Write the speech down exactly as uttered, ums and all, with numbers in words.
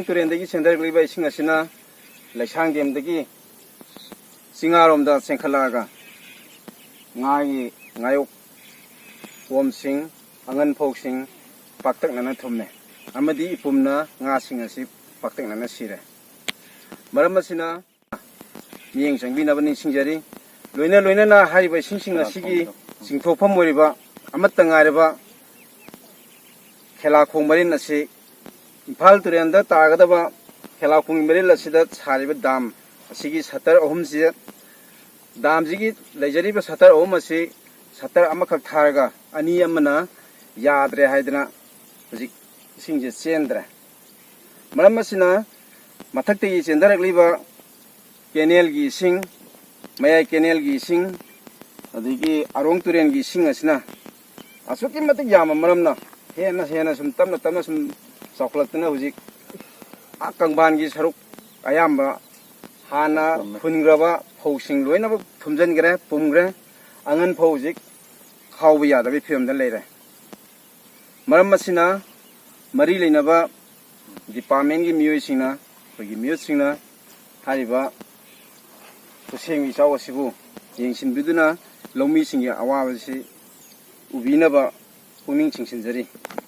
ꯇꯨꯔꯦꯟꯗꯒꯤ ꯆꯦꯟꯊꯔꯛꯂꯤꯕ ꯏꯁꯤꯡ ꯑꯁꯤꯅ ꯂꯩꯁꯥꯡ ꯗꯦꯝꯗꯒꯤ ꯆꯤꯡꯉꯥꯔꯣꯝꯗ ꯆꯦꯟꯈꯠꯂꯛꯂꯒ ꯉꯥꯒꯤ ꯉꯥꯌꯣꯛ ꯄꯣꯝꯁꯤꯡ, ꯑꯉꯟ ꯐꯧꯁꯤꯡ ꯄꯥꯛꯇꯛꯅꯅ ꯊꯨꯝꯃꯦ ꯑꯃꯗꯤ ꯏꯄꯨꯝꯅ ꯉꯥꯁꯤꯡ ꯑꯁꯤ ꯄꯥꯛꯇꯛꯅꯅ ꯁꯤꯔꯦ꯫ ꯃꯔꯝ ꯑꯁꯤꯅ ꯃꯤꯠꯌꯦꯡ ꯆꯪꯕꯤꯅꯕ ꯅꯤꯡꯁꯤꯡꯖꯔꯤ꯫ ꯂꯣꯏꯅ ꯂꯣꯏꯅꯅ ꯍꯥꯏꯔꯤꯕ ꯏꯁꯤꯡꯁꯤꯡ ꯑꯁꯤꯒꯤ ꯆꯤꯡꯊꯣꯛꯐꯝ ꯑꯣꯏꯔꯤꯕ ꯑꯃꯠꯇ ꯉꯥꯏꯔꯕ ꯈꯦꯂꯥꯈꯣꯡ ꯃꯔꯤꯟ ꯑꯁꯤ ꯏꯝꯐꯥꯜ ꯇꯨꯔꯦꯜꯗ ꯇꯥꯒꯗꯕ ꯈꯦꯂꯥꯈꯣꯡ ꯃꯔꯤꯟ ꯑꯁꯤꯗ ꯁꯥꯔꯤꯕ ꯗꯥꯝ ꯑꯁꯤꯒꯤ ꯁꯇꯔ ꯑꯍꯨꯝꯁꯤ, ꯗꯥꯝꯁꯤꯒꯤ ꯂꯩꯖꯔꯤꯕ ꯁꯇꯔ ꯑꯍꯨꯝ ꯑꯁꯤ ꯁꯇꯔ ꯑꯃꯈꯛ ꯊꯥꯔꯒ ꯑꯅꯤ ꯑꯃꯅ ꯌꯥꯗ꯭ꯔꯦ ꯍꯥꯏꯗꯅ ꯍꯧꯖꯤꯛ ꯏꯁꯤꯡꯁꯦ ꯆꯦꯟꯗ꯭ꯔꯦ꯫ ꯃꯔꯝ ꯑꯁꯤꯅ ꯃꯊꯛꯇꯒꯤ ꯆꯦꯟꯊꯔꯛꯂꯤꯕ ꯀꯦꯅꯦꯜꯒꯤ ꯏꯁꯤꯡ, ꯃꯌꯥꯏ ꯀꯦꯅꯦꯜꯒꯤ ꯏꯁꯤꯡ, ꯑꯗꯒꯤ ꯑꯔꯣꯡ ꯇꯨꯔꯦꯜꯒꯤ ꯏꯁꯤꯡ ꯑꯁꯤꯅ ꯑꯁꯨꯛꯀꯤ ꯃꯇꯤꯛ ꯌꯥꯝꯕ ꯃꯔꯝꯅ ꯍꯦꯟꯅ ꯍꯦꯟꯅ ꯁꯨꯝ ꯇꯞꯅ ꯇꯞꯅ ꯁꯨꯝ ꯆꯥꯎꯈꯠꯂꯛꯇꯨꯅ ꯍꯧꯖꯤꯛ ꯑꯥ ꯀꯪꯐꯥꯟꯒꯤ ꯁꯔꯨꯛ ꯑꯌꯥꯝꯕ ꯍꯥꯟꯅ ꯍꯨꯟꯈ꯭ꯔꯕ ꯐꯧꯁꯤꯡ ꯂꯣꯏꯅꯃꯛ ꯊꯨꯝꯖꯤꯟꯈ꯭ꯔꯦ, ꯄꯨꯝꯈ꯭ꯔꯦ꯫ ꯑꯉꯟ ꯐꯧ ꯍꯧꯖꯤꯛ ꯈꯥꯎꯕ ꯌꯥꯗꯕꯒꯤ ꯐꯤꯕꯝꯗ ꯂꯩꯔꯦ꯫ ꯃꯔꯝ ꯑꯁꯤꯅ ꯃꯔꯤ ꯂꯩꯅꯕ ꯗꯤꯄꯥꯔꯠꯃꯦꯟꯒꯤ ꯃꯤꯑꯣꯏꯁꯤꯡꯅ, ꯑꯩꯈꯣꯏꯒꯤ ꯃꯤꯍꯨꯠꯁꯤꯡꯅ ꯍꯥꯏꯔꯤꯕ ꯈꯨꯠꯁꯦꯝꯒꯤ ꯏꯆꯥꯎ ꯑꯁꯤꯕꯨ ꯌꯦꯡꯁꯤꯟꯕꯤꯗꯨꯅ ꯂꯧꯃꯤꯁꯤꯡꯒꯤ ꯑꯋꯥꯕꯁꯤ ꯎꯕꯤꯅꯕ ꯄꯨꯛꯅꯤꯡ ꯆꯤꯡꯁꯤꯟꯖꯔꯤ꯫